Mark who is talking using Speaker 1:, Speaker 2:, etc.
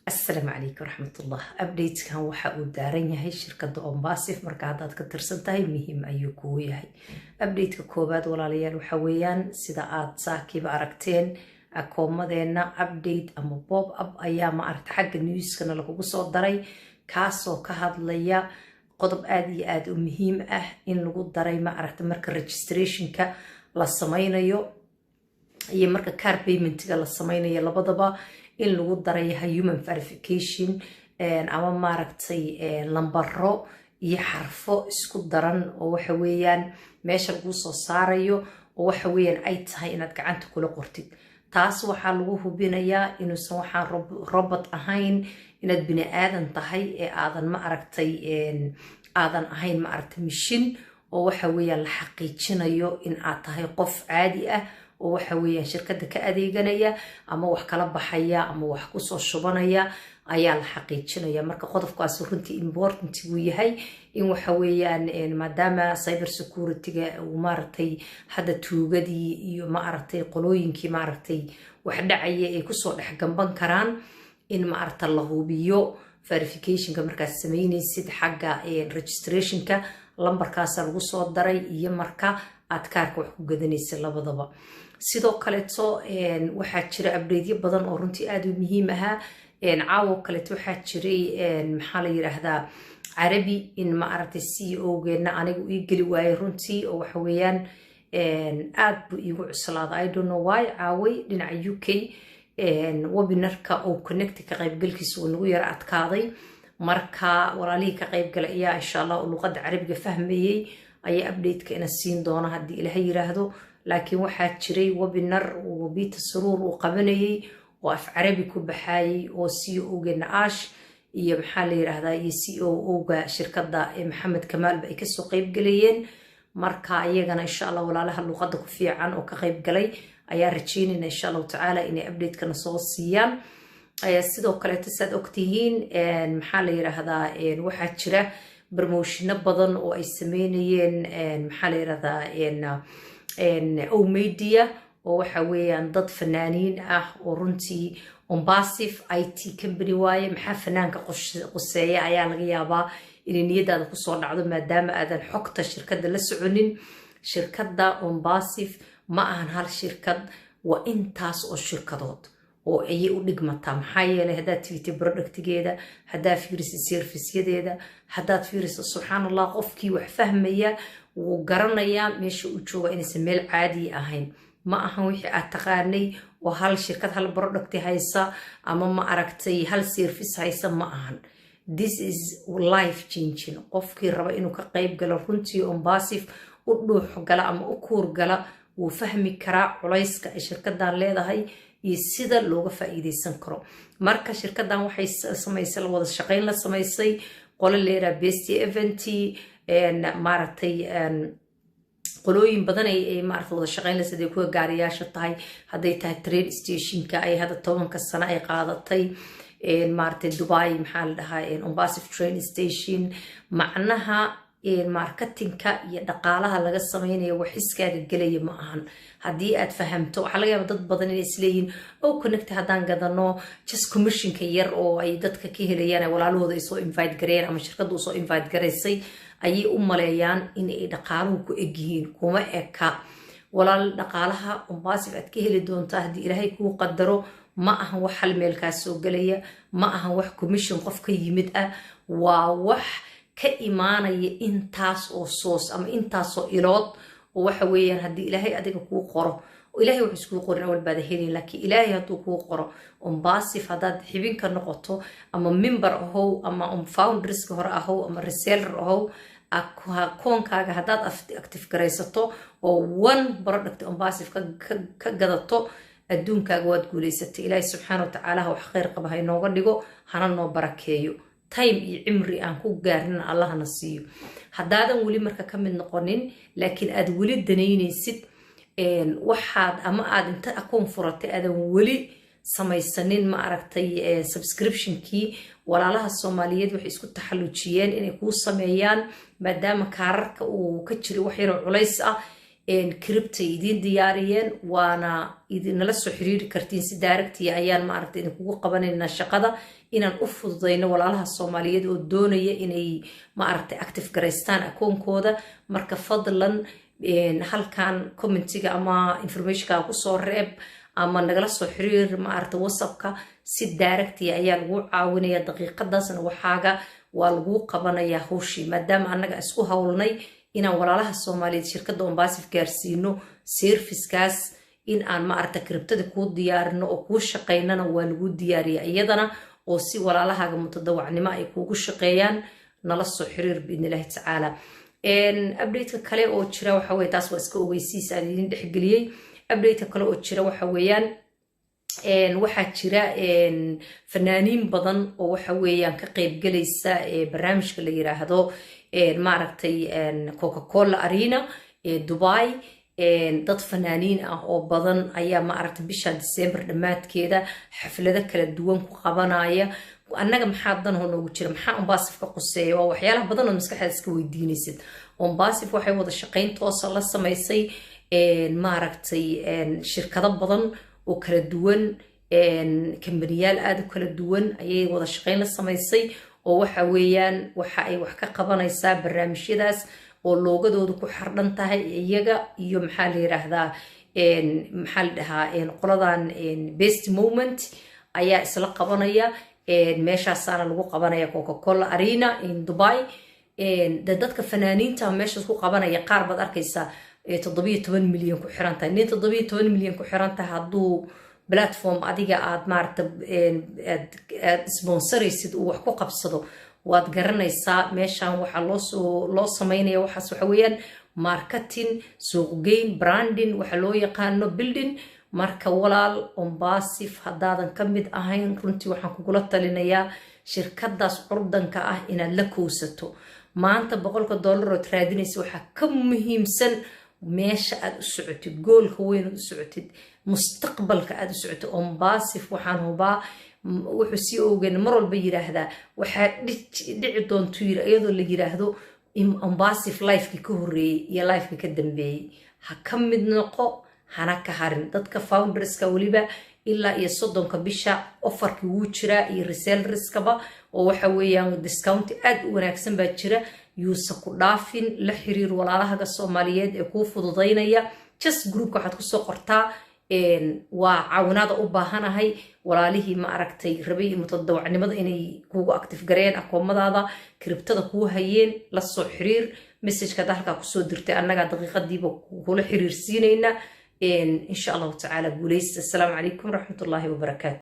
Speaker 1: Asalaamu calaykum waraxmatullah. Updatekan waxa uu daaran yahay shirkadda ONPASSIVE. Marka haddaad ka tirsan tahay, muhiim ayuu kugu yahay. Updateka koowaad, walaalayaal, waxa weeyaan sida aad saakiiba aragteen, akoomadeenna update ama pop up ayaa, ma aragta, xagga newskana lagugu soo daray, kaasoo ka hadlaya qodob aada iyo aada u muhiim ah in lagu daray, ma aragta, marka registrationka la sameynayo iyo marka card paymentiga la sameynayo labadaba, in lagu daray human verification ama, maaragtay, lambaro iyo xarfo isku daran oo waxa weeyaan meesha laguu soo saarayo, oo waxa weeyaan ay tahay inaad gacanta kula qortid. Taas waxaa lagu hubinayaa inuusan waxaan robot ahayn, inaad bini aadan tahay ee aadan, ma aragtay, aadan ahayn, ma aragtay, mishin, oo waxa weeyaan la xaqiijinayo in aad tahay qof caadi ah oo waxa weeyaan shirkadda ka adeeganaya ama wax kala baxaya ama wax kusoo shubanaya ayaa la xaqiijinaya. Marka qodobkaas runtii important buu yahay, in waxa weeyaan maadaama cyber security-ga uu, maaragtay, hadda tuugadii iyo, maaragtay, qolooyinkii, maaragtay, wax dhacaya ay kusoo dhex gamban karaan, in, maaragta, la hubiyo verificationka markaad sameynaysid xagga registrationka. Lambarkaasa lagu soo daray iyo marka aad kaarka wax ku gadanaysid labadaba. Sidoo kaleeto waxaa jira updateyo badan oo runtii aada u muhiim ahaa. Caawo kaleeto waxaa jiray, maxaa la yiraahdaa, Carabi in, ma aragtay, CEO geena anigu ii geli waayey runtii, oo waxa weeyaan aad buu iigu cuslaaday. I don't know why. Caaway dhinaca UK webinarka oo connect ka qaybgalkiisa uu nagu yara adkaaday. Marka walaalihii ka qaybgalay ayaa, insha Allah, luqadda Carabiga fahmayey ayaa updateka ina siin doona haddii Ilaha yiraahdo. Laakiin waxaa jiray webinar uu Peter Saruur uu qabanayey oo af Carabi ku baxayey, oo CEO-geena Ash iyo, maxaa la yiraahdaa, iyo COO-ga shirkadda Maxamed Kamaalba ay kasoo qeybgalayeen. Marka iyagana, insha Allah, walaalaha luuqadda ku fiican oo ka qeybgalay ayaa rajeynayna, insha Allahu tacaala, inay updatekana soo siiyaan. Sidoo kaleeto, saad ogtihiin, maxaa la yiraahdaa, waxaa jira promotiono badan oo ay sameynayeen, maxaa la yirahdaa, Omedia, oo waxa weeyaan dad fanaaniin ah oo runtii ONPASSIVE IT company waaye. Maxaa fanaanka quseeya ayaa laga yaabaa inay niyadaada kusoo dhacdo, maadaama aadan xogta shirkadda la soconin. Shirkadda ONPASSIVE ma ahan hal shirkad, waa intaas oo shirkadood oo ayay u dhigmataa. Maxaa yeelay, haddaad fiirtay productigeeda, haddaad fiiriso serviceyadeeda, haddaad fiiriso, subxaan Allah, qofkii wax fahmaya wuu garanayaa meesha uu jooga inaysan meel caadiya ahayn. Ma ahan wixii aad taqaanay oo hal shirkad hal product haysa ama, ma aragtay, hal service haysa, ma ahan. This is life changing. Qofkii raba inuu ka qayb galo runtii ONPASSIVE, u dhuux gala ama u kuur gala, wuu fahmi karaa culayska ay shirkadan leedahay iyo sida looga faa'iideysan karo. Marka shirkadan waxay samaysay wada shaqayn la samaysay qolo leeraa Best Event, maaragtay, qolooyin badan ay, maarata, wada shaqayn laysa, haday kuwa gaariyaasha tahay, hadday tahay train stationka ay hadda 10-ka sano ay qaadatay, maaragtay, Dubai, maxaa la dhahaa, ONPASSIVE train station. Macnaha marketingka iyo dhaqaalaha laga sameynayo wax iskaaga gelaya ma ahan. Haddii aad fahamto, waxaa laga yaaba dad badan inay isleeyihiin o connect haddaan gadano, just commissionka yar oo ay dadka ka helayaan, walaalahooda ay soo invite gareeyeen ama shirkadda usoo invite garaysay ayay u maleeyaan in ay dhaqaaluhu ku egyihiin. Kuma eka, walaal. Dhaqaalaha ONPASSIVE aad ka heli doontaa haddii Ilaahay kuu qadaro ma ahan wax hal meel kaa soo gelaya, ma ahan wax commission qof ka yimid ah. Waa wax ka imaanaya intaas oo source ama intaasoo ilood, oo waxa weeyaan haddii Ilaahay adiga kuu qoro, Ilahay wuxuu iskuu qorin awal baada helin, laakiin Ilaahay hadduu kuu qoro, ONPASSIVE haddaad xibin ka noqoto, ama member ahow ama founderska hore ahow ama reseller ahow, akoonkaaga haddaad active garaysato oo one product ONPASSIVE ka gadato, adduunkaaga waad guulaysatay. Ilaahay subxaana wa tacaala ha wax khayr qaba ha inooga dhigo, hana noo barakeeyo, time iyo cimri aan ku gaarnina Allahna siiyo. Haddaadan weli marka ka mid noqonin, laakiin aad weli danaynaysid, waxaad ama aad inta akoon furatay aadan weli samaysanin, ma aragtay, subscriptionkii, walaalaha Soomaaliyeed waxay isku taxallujiyeen inay kuu sameeyaan, maadaama kaararka uu ka jiray wax yaroo culays ah. Crypto ay idiin diyaariyeen, waana idinala soo xiriiri kartiin si direct ah ayaan, maaragta, idinkugu qabanaynaa shaqada, inaan u fududayno walaalaha Soomaaliyeed oo doonaya inay, maaragtay, active garaystaan akoonkooda. Marka fadlan halkan commentiga ama informationka kusoo reeb ama nagala soo xiriir, maaragta, WhatsAppka. Si direct ah ayaa lagu caawinaya, daqiiqadaasna waxaaga waa laguu qabanayaa hawshii, maadaama annaga isku howlnay inaan walaalaha Soomaaliyeed shirkadda ONPASSIVE gaarsiino servicekaas, in aan, maaragta, cryptada kuu diyaarino oo kuu shaqaynana. Waa lagu diyaariya iyadana oo si walaalahaaga mutadawacnimo ay kuugu shaqeeyaan. Nala soo xiriir, biidni Illaahi tacaala. Updateka kale oo jira waxa weye, taas waa iska ogeysiis aan idin dhexgeliyey. Updateka kale oo jira waxa weeyaan, waxaa jira fanaaniin badan oo waxa weeyaan ka qeybgelaysa barnaamijka la yiraahdo, maaragtay, Coca Cola Arena ee Dubai. Dad fanaaniin ah oo badan ayaa, maaragtay, bisha December dhammaadkeeda xaflado kala duwan ku qabanaya. Annaga maxaa danho noogu jira? Maxaa ONPASSIVE ka quseeya? Waa waxyaalaha badan oo maskaxdaad iska weydiinaysid. ONPASSIVE waxay wada shaqayn toosa la samaysay, maaragtay, shirkado badan oo kala duwan, kambaniyaal aada u kala duwan ayay wada shaqayn la samaysay, oo waxa weeyaan waxa ay wax ka qabanaysaa barnaamijyadaas oo loogadoodu ku xardhan tahay iyaga iyo, maxaa la yiraahdaa, maxaa la dhahaa, qoladan Best Moment ayaa isla qabanaya. Meeshaasaana lagu qabanaya, Coca Cola Arena in Dubai. De dadka fanaaniinta meeshaas ku qabanaya qaar baad arkaysaa 17 milyan ku xiran tahay. Nin 17 milyan ku xiran tahay hadduu platform adiga aad, maaragta, aad sponsoraysid uu wax ku qabsado, waad garanaysaa meeshan waxaa loosoo loo sameynaya. Waxaas waxa weeyaan marketing, suuqgeyn, branding, waxa loo yaqaano building. Marka walaal, ONPASSIVE haddaadan ka mid ahayn, runtii waxaan kugula talinayaa shirkadaas curdanka ah inaad la kowsato. Maanta $100 ood raadinaysa waxaa ka muhiimsan meesha aad u socotid, goalka weyn ood u socotid, mustaqbalka aad u socotid. ONPASSIVE waxaan hubaa, wuxuu sii ogeyn mar walba yiraahdaa, waxaa dhici doontuu yiri iyadoo la yiraahdo ONPASSIVE lifekii ka horreeyey iyo lifekii ka dambeeyey. Ha ka mid noqo, hana ka harin dadka founderska. Weliba ilaa iyo 30-ka bisha offerkii wuu jiraa iyo resellerskaba, oo waxa weeyaan discount aad u wanaagsan baa jira. Yuusa ku dhaafin. La xiriir walaalahaga Soomaaliyeed ee kuu fududaynaya. Just groupka waxaad kusoo qortaa: "Waa caawinaada u baahanahay." Walaalihii, ma aragtay, rabay mutadawacnimada inay kugu active gareeyeen akoomadaada cryptada kuu hayeen, la soo xiriir. Messageka hadda halkaa kusoo dirtay, annagaa daqiiqadiiba kula xiriirsiinayna, insha Allahu tacaala. Guuleysta. Asalaamu calaykum waraxmatullaahi wabarakaatu.